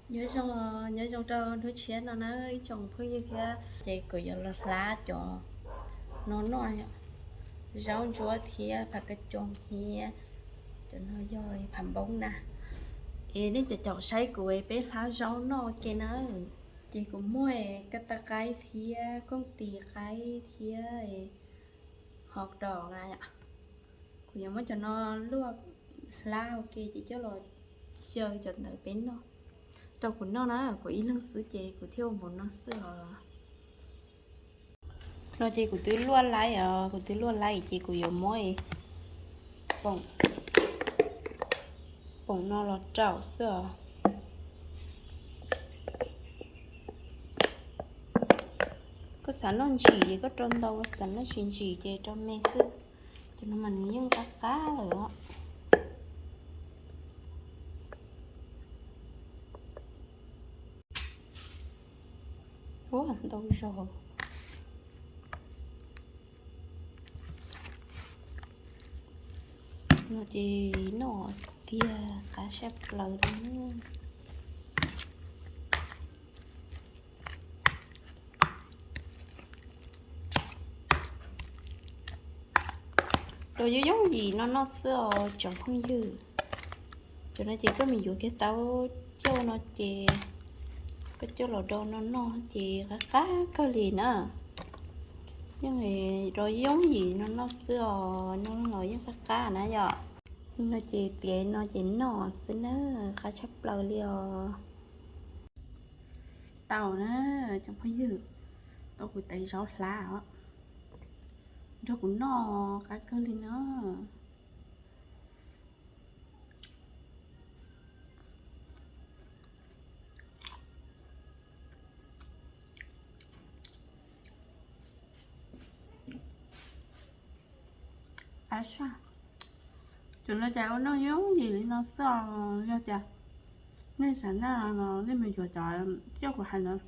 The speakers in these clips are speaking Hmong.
Nyob zoo, nyob zoo rau hnub tshiab no na ib tsoom phooj ywg thiab. Ces kuv yuav los hlab cov no noj yom, zaub ntsuab thiab phav kab coos thiab cov no yog phav npoob na. Es nej cov caum saib kuv peb hlab zaub noj ua ke na. Ces kuv muaj kas tas qaib thiab kooj tis qaib thiab hos dos na yom. Kuv yuav muab cov no luaj hlab ua ke ces coj los xyaw cov ntawd peb noj. Rau kuv noj na, kuv ib leeg xwb ces kuv thiaj ua npaum no xwb os. No ces kuv twb luaj laib os, kuv twb luaj laib ces kuv yuav muab poom, poom no los rau xwb os. Koj xav noj ntsim ces koj rau ntau, xav noj tsis ntsim ces rau me xwb. Cov no mas nws yeej qab qab lawm os. Ua ntau zaus. No ces noj tiag qab sab plaws li. Rau yooj yooj yim no noj xwb os tsoom phooj ywg. Cov no ces koj mus yuav kiag tau cauj no ces koj coj los rau no noj ces qab qab kawg li na. Yeej rau yooj yim no noj xwb os, noj los yeej qab qab na yom. No ces tiav no ces noj xwb na, qab tshaj plaws li os. Tau na, tsoom phooj ywg, tau kuv tais zaub hlab os, nrog kuv noj qab kawg li na. Qab saj. Cov no cas ua noj yooj yim li no xwb os, yog tias nej xav noj no nej mus yuav cov coj kuv hais ntawd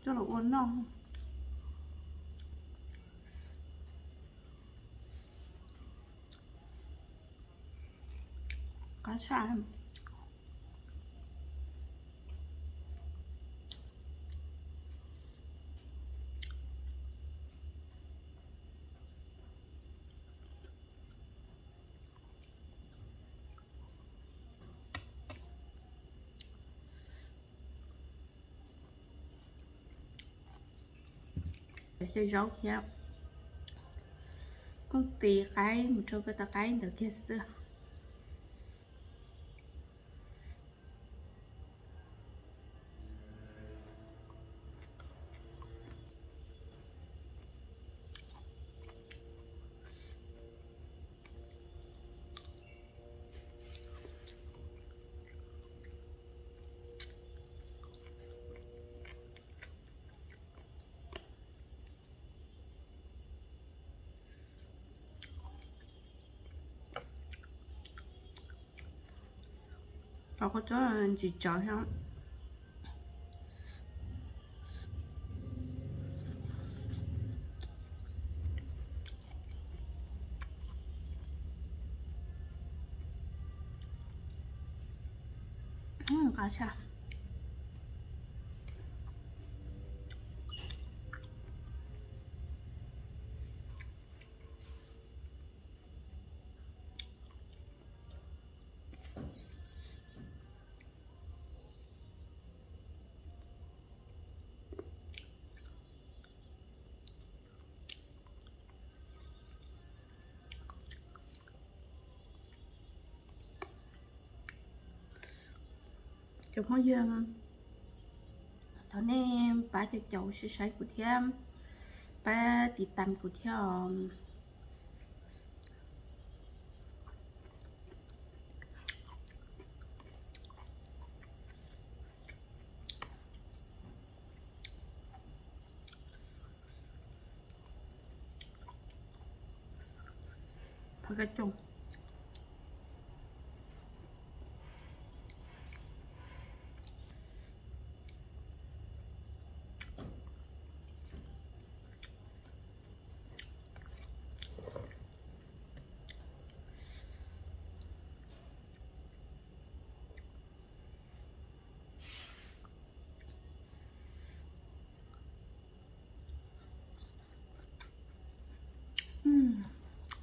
coj los ua noj. Qab tshaj. Xyaw zaub thiab kooj tis qaib mus rau kas tas qaib ntawd kiag xwb. Qhov qhov tsob ntsis tsawv thiab. Qab tshaj. Cov phooj ywg, thov nej pab caum caum saib saib kuv thiab, pab tiv tam kuv thiab os. Phav kab cooj.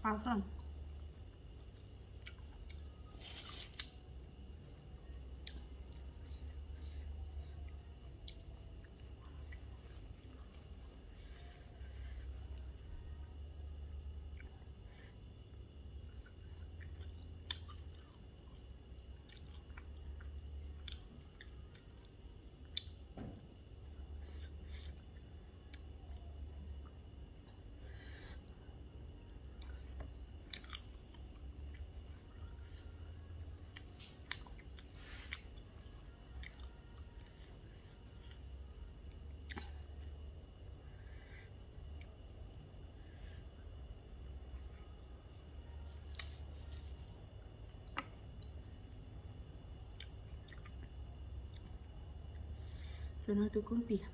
Pau tuaj. Tus no tus koob tiag.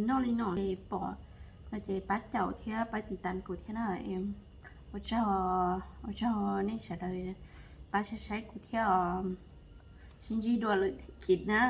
Noj li no pom no ces pab caum thiab pab tiv tas kuv thiab na. Ua tsaug, ua tsaug nej sawv daws pab saib saib kuv thiab os. Sib ntsib dua lwm channel na.